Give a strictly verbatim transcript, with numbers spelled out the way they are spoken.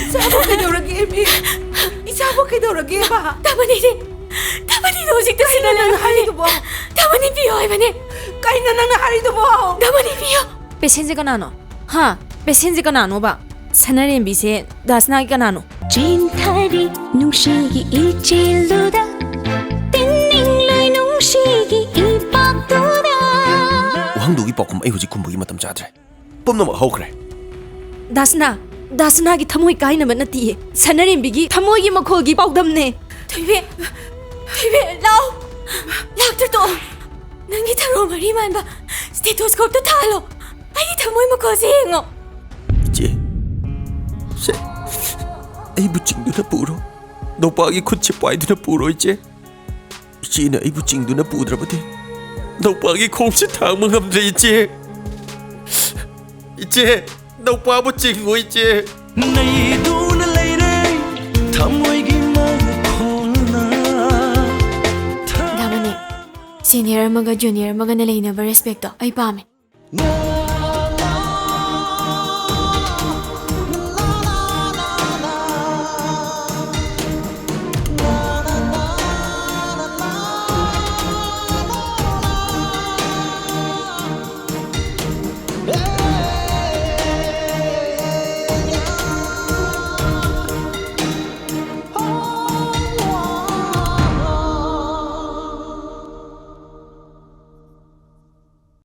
ꯏꯆꯥꯕꯨ ꯀꯩꯗꯧꯔꯒꯦ, ꯏꯃꯤ? ꯏꯆꯥꯕꯨ ꯀꯩꯗꯧꯔꯒꯦꯕ? ꯗꯥ ꯃꯅꯤꯗꯤ, ꯗꯥ ꯃꯅꯤꯗꯣ ꯍꯧꯖꯤꯛꯇ ꯁꯤꯗ ꯀꯩꯅꯣ ꯅꯪꯅ ꯂꯩꯔꯦ꯫ ꯍꯥꯏꯔꯤꯗꯨꯕꯣ? ꯗꯥ ꯃꯅꯤ ꯄꯤꯌꯣ ꯍꯥꯏꯕꯅꯦ꯫ ꯀꯩꯅꯣ ꯅꯪꯅ ꯍꯥꯏꯔꯤꯗꯨꯕꯣ? ꯗꯥ ꯃꯅꯤ ꯄꯤꯌꯣ꯫ ꯄꯦꯁꯦꯟꯁꯦ ꯀꯅꯥꯅꯣ? ꯍꯥ? ꯄꯦꯁꯦꯟꯁꯦ ꯀꯅꯥꯅꯣꯕ? ꯁꯅꯥꯔꯦꯝꯕꯤꯁꯦ ꯗꯥꯁꯅꯥꯒꯤ ꯀꯅꯥꯅꯣ? ꯆꯦꯟꯊꯔꯤ ꯅꯨꯡꯁꯤꯒꯤ ꯏꯆꯦꯜꯗꯨꯗ, ꯇꯤꯟꯅꯤꯡꯂꯣꯏ ꯅꯨꯡꯁꯤꯒꯤ ꯏꯄꯥꯛꯇꯨꯗ꯫ ꯋꯥꯍꯪꯗꯨꯒꯤ ꯄꯥꯎꯈꯨꯝ ꯑꯩ ꯍꯧꯖꯤꯛ ꯈꯨꯝꯕꯒꯤ ꯃꯇꯝ ꯆꯥꯗ꯭ꯔꯦ꯫ ꯄꯨꯝꯅꯃꯛ ꯍꯧꯈ꯭ꯔꯦ꯫ ꯗꯥꯁꯅꯥ, ꯗꯥꯁꯅꯥꯒꯤ ꯊꯃꯣꯏ ꯀꯥꯏꯅꯕ ꯅꯠꯇꯤꯌꯦ꯫ ꯁꯅꯥꯔꯦꯝꯕꯤꯒꯤ ꯊꯃꯣꯏꯒꯤ ꯃꯈꯣꯜꯒꯤ ꯄꯥꯎꯗꯝꯅꯦ꯫ ꯊꯣꯏꯕꯤ, ꯊꯣꯏꯕꯤ, ꯂꯥꯎ꯫ ꯂꯥꯛꯇ꯭ꯔ ꯇꯣꯛꯑꯣ꯫ ꯅꯪꯒꯤ ꯊꯔꯣ ꯃꯔꯤ ꯃꯥꯟꯕ stethoscope ꯇꯣ ꯊꯥꯜꯂꯣ꯫ ꯑꯩꯒꯤ ꯊꯃꯣꯏ ꯃꯈꯣꯜꯁꯦ ꯌꯦꯡꯉꯣ꯫ ꯏꯆꯦ, ꯁꯦ, ꯑꯩꯕꯨ ꯆꯤꯡꯗꯨꯅ ꯄꯨꯔꯣ꯫ ꯅꯧꯄꯥꯒꯤ ꯈꯨꯠꯁꯦ ꯄꯥꯏꯗꯨꯅ ꯄꯨꯔꯣ, ꯏꯆꯦ꯫ ꯏꯆꯦꯅ ꯑꯩꯕꯨ ꯆꯤꯡꯗꯨꯅ ꯄꯨꯗ꯭ꯔꯕꯗꯤ ꯅꯧꯄꯥꯒꯤ ꯈꯣꯡꯁꯦ ꯊꯥꯡꯕ ꯉꯝꯗ꯭ꯔꯦ, ꯏꯆꯦ꯫ ꯏꯆꯦ, ꯅꯧꯄꯥꯕꯨ ꯆꯤꯡꯉꯣ, ꯏꯆꯦ꯫ ꯅꯩꯗꯨꯅ ꯂꯩꯔꯦ ꯊꯃꯣꯏꯒꯤ ꯃꯈꯣꯜꯅ꯫ ꯗꯥ ꯃꯅꯤ, senior ꯑꯃꯒ junior ꯑꯃꯒꯅ ꯂꯩꯅꯕ respect ꯇꯣ ꯑꯩ ꯄꯥꯝꯃꯦ꯫